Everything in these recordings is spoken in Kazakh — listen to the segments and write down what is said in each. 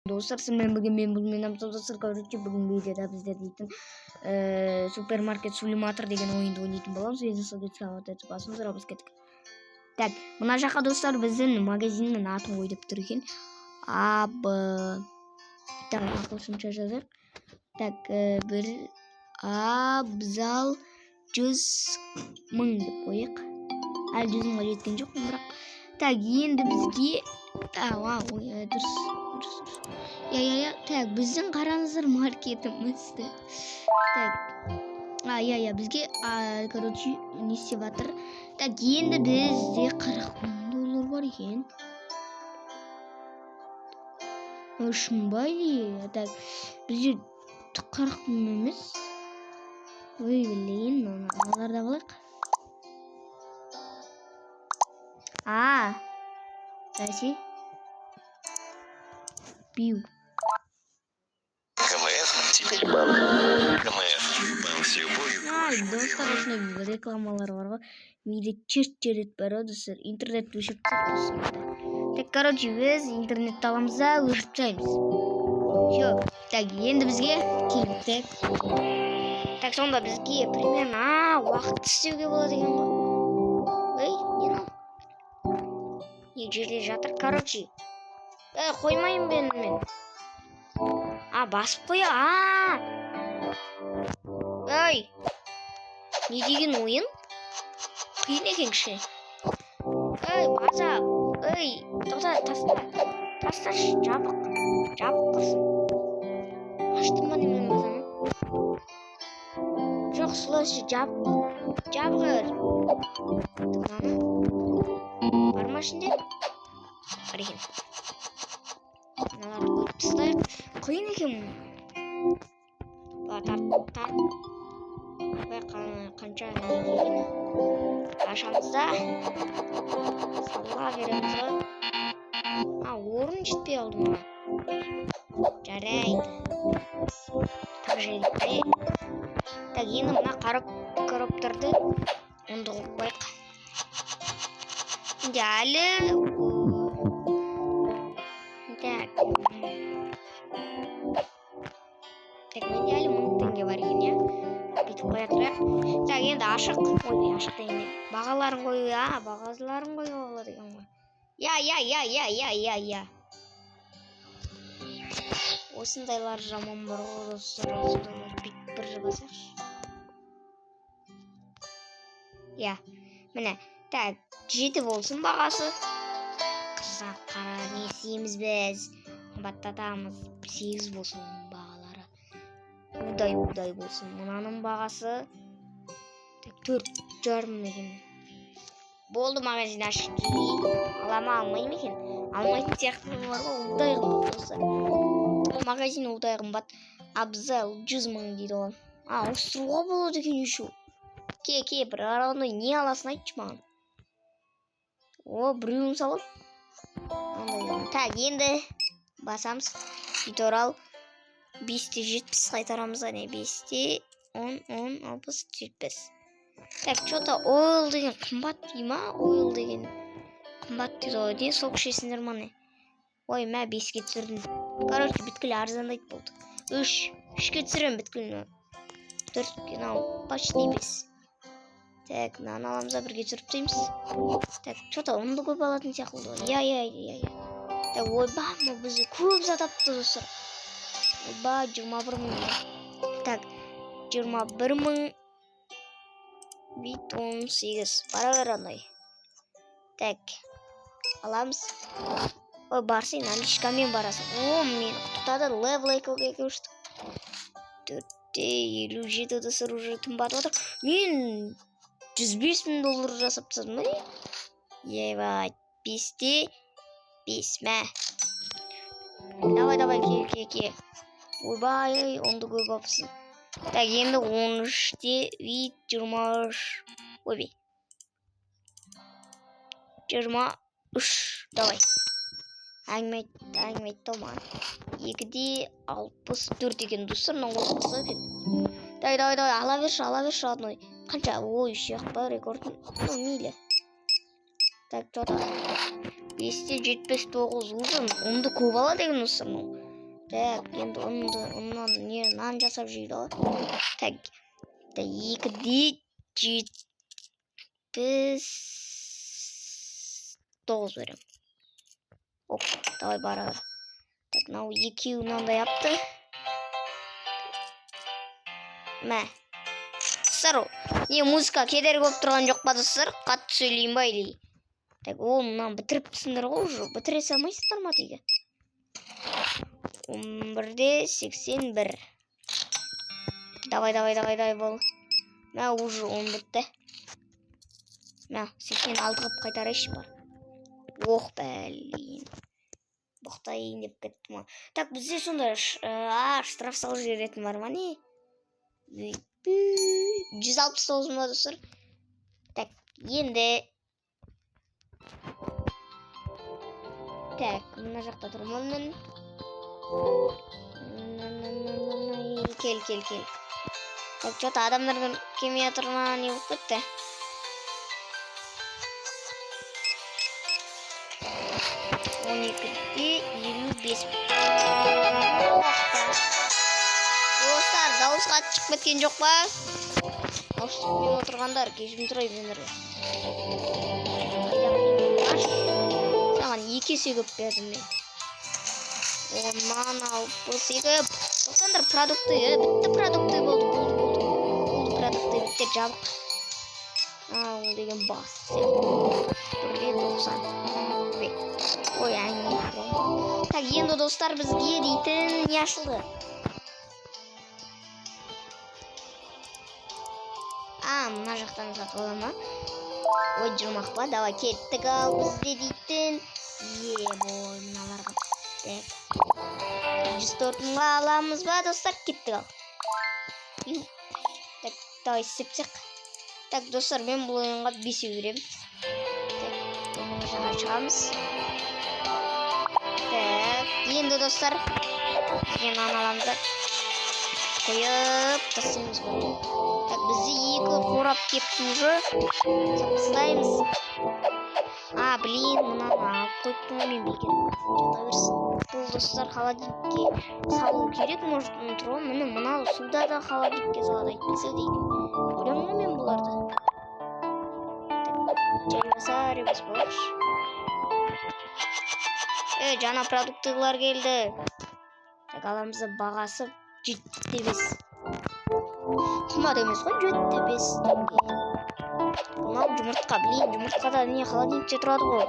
Достар, сізбен бірге мен, бұл мен Абзал. Достар, короче, бүгінгі видеода біздер дейтін супермаркет симулятор деген ойынды ойнайтын боламыз. Видео басыңыздар, біз кеттік. Так, мына жаққа, достар, біздің магазиннің атын қой деп тұр екен. А, Б, так, ағылшынша жазайық. Так, бір Абзал 100 000 деп қояйық. Әлі 100 000-ға жеткен жоқпын бірақ. Так, енді бізге ой, дұрыс, дұрыс, дұрыс, иә, иә, иә. Так, біздің, қараңыздар, маркетімізді. Так, иә, иә, бізге, короче, не істеп жатыр? Так, енді бізде 40 000 доллар бар екен. 3000 ба или? Так, бізде 40 000 емес. Ой, блин, мыналарды алайық. А, бәсе, бил. КМФ теперь банк. КМФ. Банк с любовью к Ай, вашему достар, делу. Осындай рекламалар бар ғой. Миде черт черт бар ғой, достар. Интернетті өшіріп тастайық, достар. Так, короче, біз интернетті аламыз да, өшіріп тастаймыз. Все. Так, енді бізге келді. Так, сонда бізге примерно уақыт істеуге болады екен ғой. Ей, не мынау? Не жерде жатыр? Короче, қоймаймын мен. А, басып қоя. А! Ей! Не деген ойын? Қиын екен кішкене. Ей, база! Ей, тоқта, таста. Тасташы, жабық. Жабық құрсын. Аштым ба немен базаны? Жоқ, слушай, жабық. Жабық өр. Мынаны. Бар ма ішінде? Бар екен. Мыналарды қойып тастайық. Қиын екен. Ба, тарт, тарт. Ой, қанша не деген. Ашамыз да. Сала береміз ғой. А, орын жетпей қалды маған. Жарайды. Так, жарайды. Так, енді мына коробтарды онды қойып қояйық. Енді әлі так. Так, менде әлі 1000 теңге бар екен, иә? Бүйтіп қоя тұрайық. Так, енді ашық. Ой, ашық дегенде. Бағаларын қою, бағаларын қоюға болады екен ғой. Я, я, я, я, я, я, я. Осындайлар жаман бар ғой, достар. Осындайлар бүйтіп бір басайықшы. Иә, міне. Так, 7 болсын бағасы. Қызақ қара, не істейміз біз? Қымбаттатамыз. 8 болсын бағалары. Удай, удай болсын. Мынаның бағасы так, 4,5 екен. Болды, магазин ашық. Ала ма, алмай ма екен? Алмайтын сияқты бар ғой, удай қымбат, достар. Магазин удай қымбат. Абзал 100 000 дейді ғой. А, ауыстыруға болады екен еще. Ке, ке, бір аралығында не аласың, айтшы маған. О, біреуін салып. Андай. Так, енді басамыз. Бүйтіп ал. 5-те 70 қайтарамыз, әне 5-те 10, 10, 60, 70. Так, что-то ойл деген қымбат дей ма? Ойл деген қымбат дейді ғой. Не сок ішесіңдер ма, не? Ой, мә, 5-ке түсірдім. Короче, бүткіл арзандайды болды. 3. 3-ке түсіремін бүткіл. 4-ке, мынау почти 5. Так, мынаны аламыз да, бірге түсіріп тастаймыз. Так, что-то ұнды көп алатын сияқты болды ғой. Иә, иә, иә, иә. Так, ойбай, мынау бізде көп зат алыпты, достар. Ойбай, 21 000. Так, 21 000 бит 18. Бара бер андай. Так, аламыз. Ой, барсың, наличкамен барасың. О, мені құттықтады. Левел 2-ге көштік. 4,57, достар, уже қымбатып отыр. Мен 105 000 доллар жасап тастадым ба, не? Ебать, 5-те 5, мә. Давай, давай, ке, ке, ке. Ойбай, онды көп алыпсың. Так, енді 13-те вид 23. Ойбай. 23. Давай. Әңгіме айт, әңгіме айтты маған. 2-де 64 екен, достар, мынау қызық екен. Давай, давай, давай, ала берші, ала берші, родной. Қанша? Ой, үш па рекорд? Ну, мейлі. Так, что-то 5-те 79 уже ұнды көп алады екен, достар, мынау. Так, енді ұнды, ұннан не, нан жасап жейді ғой. Так, 2,79 беремін. Оп, давай, бара бер. Так, мынау екеуі мынандай алыпты. Мә. Достар, не, музыка кедергі болып тұрған жоқ па, достар? Қатты сөйлейін ба или? Так, о, мынаны бітіріпсіңдер ғой уже. Бітіре салмайсыңдар ма тегі? 11,81. Давай, давай, давай, давай, бол. Мә, уже он бітті. Мә, 86 қылып қайтарайыншы, бар. Ох, блин. Боқтайын деп кетті ма. Так, бізде сонда штраф салып жіберетін бар ма, не? 169 ма, достар? Так, енді. Так, мына жақта тұрмын мен. Кел, кел, кел. Так, что-то адамдар келмей жатыр ма, не болып кетті? 12,55. Достар, дауыс қатты шығып кеткен жоқ па? Дауыс шықпай отырғандар, кешірім сұраймын сендерге. Саған екі есе көп бердім мен. Оннан 62. Тоқтаңдар, продукты, бітті, продукты болды, болды, болды. Болды, продукты бітті, жабық. А, ол деген бас сияқты. 1,90. Ой, әңгіме. Так, енді, достар, бізге дейтін не ашылды? А, мына жақтан сатып ала ма? Ой, жұмақ па? Давай, кеттік ал, бізде дейтін. Ебой, мыналарға. Так. 104 мыңға аламыз ба, достар? Кеттік ал. Так, давай істеп. Так, достар, мен бұл ойынға бесеу беремін. Так, мына жаққа шығамыз. Так, енді, достар, бізге мынаны аламыз да қойып тастаймыз, болды. Так, бізде екі қорап кетті уже. Тастаймыз. А, блин, мынаны алып қойыппын ғой мен бекер. Жата берсін. Бұл, достар, холодильникке салу керек, может, тұр ғой. Міне, мынау суда да холодильникке салады әйтпесе дейтін. Көремін ғой мен бұларды. Так, жайбасар емес болайықшы. Е, жаңа продуктылар келді. Так, аламыз да, бағасы 7,5. Қымбат емес қой, 7,5 теңге. Мынау жұмыртқа, блин, жұмыртқа да не, холодильникте тұрады ғой.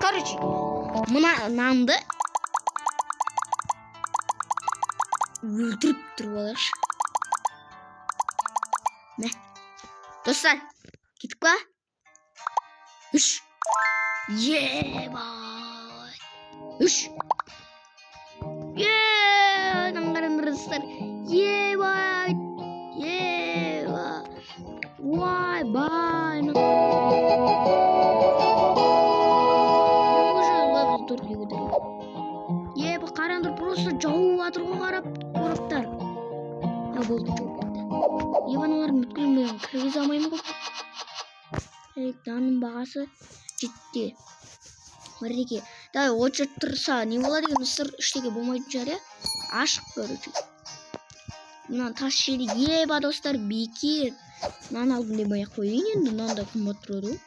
Короче, мына нанды өлтіріп тұрып алайықшы. Мә. Достар, кеттік па? Үш. Ебать. Үш. Е, қараңдар, достар. Ебать. Ебать. Ойбай. Уже левел 4-ге көтерілді. Еба, қараңдар, просто жауып жатыр ғой қарап қораптар. А, болды, жауып кетті. Еба, аналардың бүткілін мен кіргізе алмаймын ғой. Так, нанның бағасы жетте. Бірдеке. Давай, очередь тұрса не болады екен, достар? Ештеңе болмайтын шығар, иә? Ашық, короче. Мына тас жерде, еба, достар, бекер. Нан алдым демей ақ қояйын енді, нан да қымбат тұрады ғой.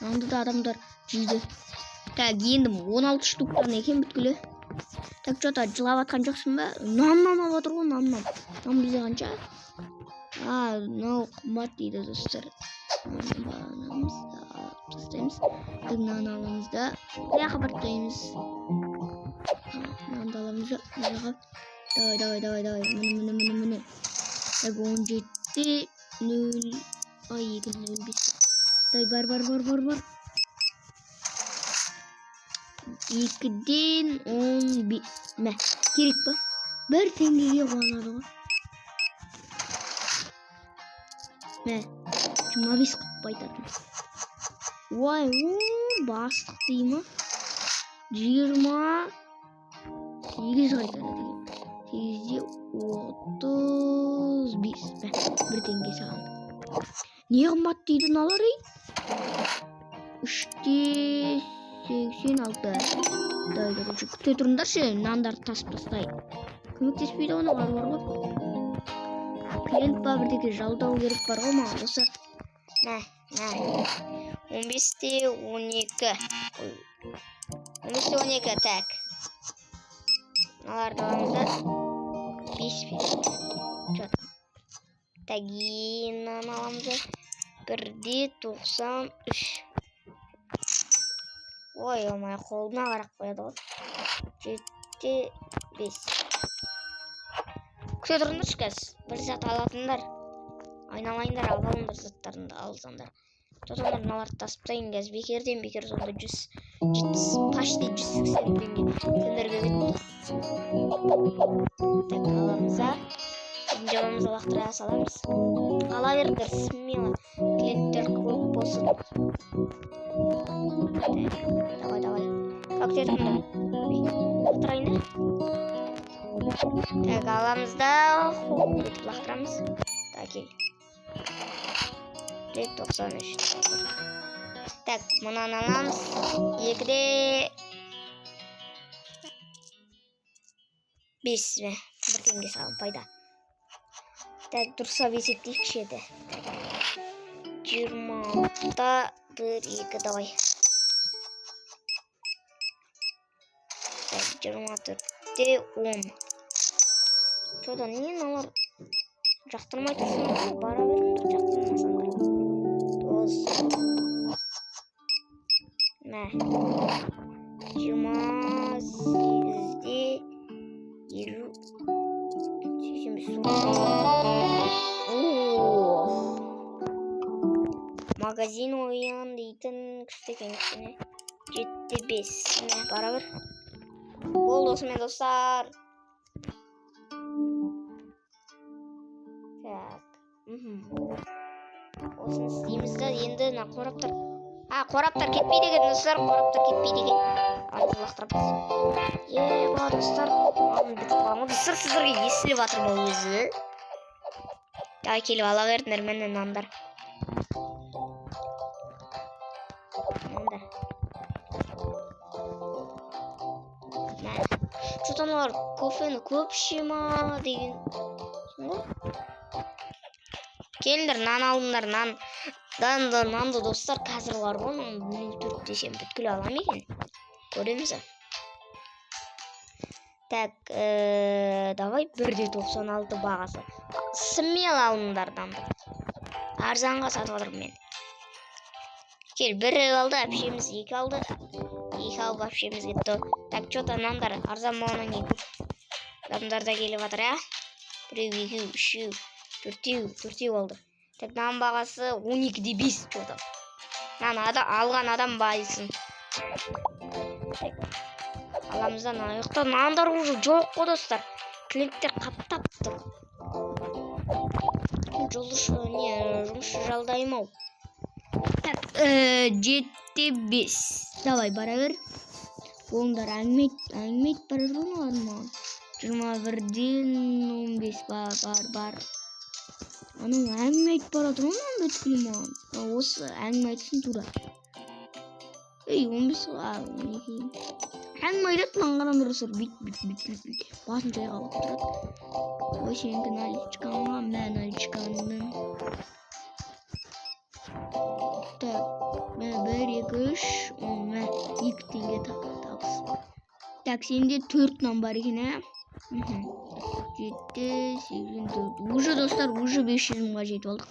Нанды да адамдар жейді. Так, енді 16 штуктан екен бүткілі. Так, что-то жылап жатқан жоқсың ба? Нан алып жатыр ғой, нан. Нан бізде қанша? А, мынау қымбат дейді, достар. Мынаны аламыз да, алып тастаймыз. Так, мынаны аламыз да, мына жаққа барып тастаймыз. Мынаны да аламыз да, мына жаққа. Давай, давай, давай, давай. Міне, міне, міне, міне. Так, 17, 0, ай, 2,05. Давай, бар, бар, бар, бар, бар. 2-ден 15. Мә, керек па? 1 теңгеге қуанады ғой. Мә, 25 қылып қайтардым. Ой, о, бастық дей ма? 28 қайтарады екен. 8,35. Мә, 1 теңге саған. Не қымбат дейді мыналар, ей? Үште 86. Давай, короче, күте тұрыңдаршы, нандарды тасып тастайын. Көмектеспейді ғой аналар бар ғой. Клиент па, бірдеңе жалдау керек бар ғой маған, достар. Мә, мә. 15 те 12. Ой. 15 те 12, так. Мыналарды аламыз да. 5 пе? Чё там? Так, мынаны аламыз да. 1 де 93. Ой, омай, қолына қарап қояды ғой. 7 де 5. Күте тұрыңдаршы қазір. Бір зат алатындар. Айналайындар, алып алыңдар заттарыңды, алсаңдар. Содан мыналарды тасып тастайын қазір. Бекерден бекер сонда 170, почти 180 теңге тендерге кетті. Так, аламыз да. Жабамызды лақтыра саламыз. Ала беріңдер, смело. Клиенттер көп болсын. Так, давай, давай. Так, күте тұрыңдар. Ой, лақтырайын да. Так, аламыз да, хоп, бүйтіп лақтырамыз. Так, кел. 1,93. Так, мынаны аламыз. 2 де 5 ме? 1 теңге саған пайда. Так, дұрыстап есептейікші еді. 26 да 1, 2, давай. Так, 24 те 10. Чё-то не мыналар жақтырмай тұрсыңдар ғой, бара беріңдер жақтырмасаңдар. 9. Мә. 28 де 50. 85. Ох. Магазин ойын дейтін күшті екен кішкене. 7 де 5. Мә, бара бер. Болды осымен, достар. Так. Осыны істейміз да, енді мына қораптар. А, қораптар кетпейді екен, достар, қораптар кетпейді екен. Артын лақтырамыз. Еба, достар, малым бітіп қалған ғой. Достар, сіздерге естіліп жатыр ма өзі? Давай, келіп ала беріңдер, міне нандар. Нандар. Мә. Что-то аналар кофені көп іше ма деген. Ғой. Келіңдер, нан алыңдар, нан. Нанды, нанды, достар, қазір бар ғой, нан 0,4 десем бүткіл ала ма екен? Көреміз. Так, давай 1 де 96 бағасы. Смело алыңдар нанды. Арзанға сатып жатырмын мен. Кел, бір алды, әпшеміз екі алды. Екі алып әпшеміз кетті. Так, что-то нандар арзан болғаннан кейін көп адамдар да келіп жатыр, ә? Біреу, екеу, үшеу, төртеу, төртеу алды. Так, нан бағасы 12 де 5 что-то. Нан алған адам байысын. Так, аламыз да, мына жақта нандар уже жоқ қой, достар. Клиенттер қаптап тұр. Жолшы, не, жұмысшы жалдаймын ау. Так, 7 де 5. Давай, бара бер. Оңдар әңгіме әңгіме айтып бара жатыр ғой мыналар маған. 21-ден 15, бар, бар, бар. Анау әңгіме айтып бара жатыр ғой мынаның бүткіл маған. Осы әңгіме айтсын тура. Ей, 15, а, 12. Әңгіме айтады маған, қараңдар, достар, бүйтіп, бүйтіп, бүйтіп, бүйтіп, басын шайқап отырады. Ой, сенікі наличкаңа, мә наличкаңның. Так, мә, бір, екі, үш, 10, мә, 2 теңге табыс. Так, сенде төрт нан бар екен, ә? 7, 8, 4. Уже, достар, уже 500 мыңға жетіп алдық.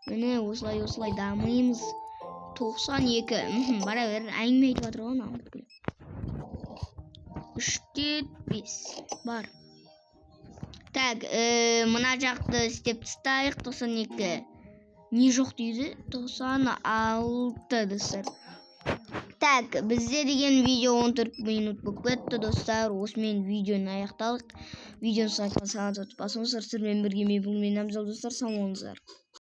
Міне, осылай, осылай дамимыз. 92. Бара бер, әңгіме айтып жатыр ғой мынау бүткіл. 3 те 5. Бар. Так, мына жақты істеп тастайық. 92. Не жоқ дейді? 96, достар. Так, бізде деген видео 14 минут болып кетті, достар. Осымен видеоны аяқталдық. Видеоны сайтқа сағат басыңыздар. Сіздермен бірге мен бүгін мен Абзал, достар. Сау болыңыздар.